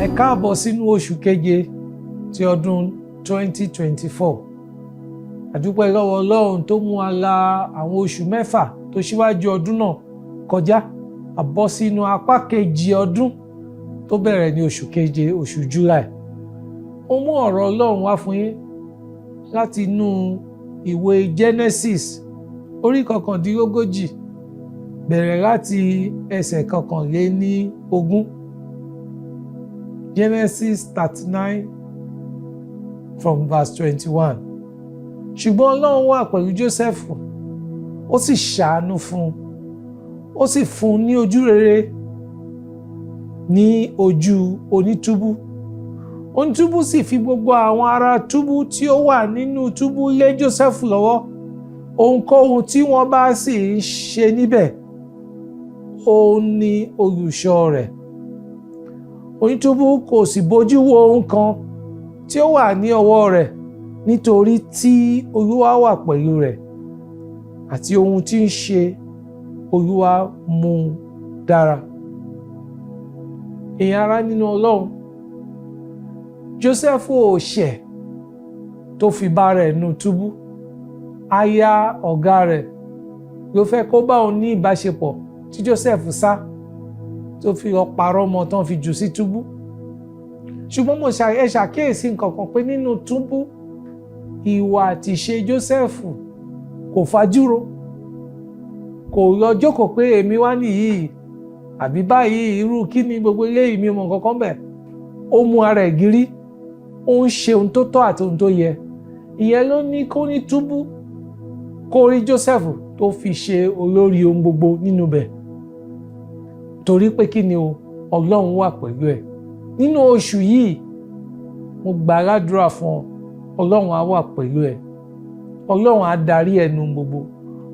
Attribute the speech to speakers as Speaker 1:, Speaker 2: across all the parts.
Speaker 1: Ẹ káàbọ̀ sínú oṣù keje ti ọdún 2024. Àdúpẹ́ lọ́wọ́ Ọlọ́run tó mú wa la àwọn oṣù 6 tó ṣíwájú ọdún náà kọjá. A bọ́ sínú apá kejì ọdún tó bẹ̀rẹ̀ ní oṣù keje, oṣù July. Ó mú ọ̀rọ̀ Ọlọ́run wá fún yín láti inú ìwé Genesis, orí 39, bẹ̀rẹ̀ láti ẹsẹ̀ 21. Genesis 39 from verse 21. Ṣùgbọ́n Ọlọ́run wà pẹ̀lú Jósẹ́fù, ó sì ṣàánú fún un, ó sì fún un ní ojú rere ní ojú onítúbú. Onítúbú sì fi gbogbo àwọn ará túbú tí ó wà nínú túbú lé Jósẹ́fù lọ́wọ́. Ohunkóhun tí wọ́n bá sì ń ṣe níbẹ̀, òun ni olùṣọ́ rẹ̀. Onítúbú kò sì bójú wo ohun kan tí ó wà ní ọwọ́ rẹ̀, nítorí tí Olúwa wà pẹ̀lú rẹ̀, àti ohun tí ń ṣe, Olúwa mú un dára. Èèyàn ará nínú Ọlọ́run, Jósẹ́fù ò ṣẹ̀ tó fi bá rẹ̀ nínú túbú. Aya ọ̀gá rẹ̀ ló fẹ́ kó bá òun ní ìbáṣepọ̀, tí Jósẹ́fù sá, tó fi lọ parọ́ mọ́ tán, fi jù sí túbú. Ṣùgbọ́n mo ẹ ṣàkíyèsí nǹkan kan, pé nínú túbú, ìwà àti ìṣe Jósẹ́fù kò fajúro, kò lọ jókòó pé èmi wá nìyí àbí báyìí, irú kí ni gbogbo eléyìí, mi ò mọ̀ nǹkan kan bẹ̀. Ó mú ara ẹ̀ gírí, ó ń ṣe ohun tó tọ́ àti ohun tó yẹ. Ìyẹn ló ní kó ní túbú kó rí Joseph tó fi ṣe olórí ohun gbogbo nínú bẹ̀, torí pé kí ni o? Ọlọ́run wà pẹ̀lú ẹ̀. Nínú oṣù yìí, mo gbà ládùúrà fún ọ, Ọlọ́run á wà pẹ̀lú ẹ̀, Ọlọ́run á darí ẹnu gbogbo.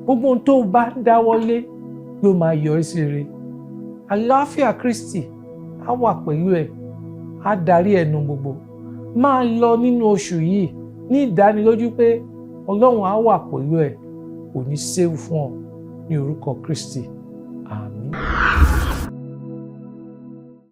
Speaker 1: Gbogbo ohun tó bá dáwọ́lé ló máa yọrí sí rere. Àlàáfíà Kristi á wà pẹ̀lú ẹ̀, á darí ẹnu gbogbo. Máa lọ nínú oṣù yìí ní ìdánilójú pé Ọlọ́run á wà pẹ̀lú ẹ̀, kò ní séwu fún ọ, ní orúkọ Kristi. Àmín.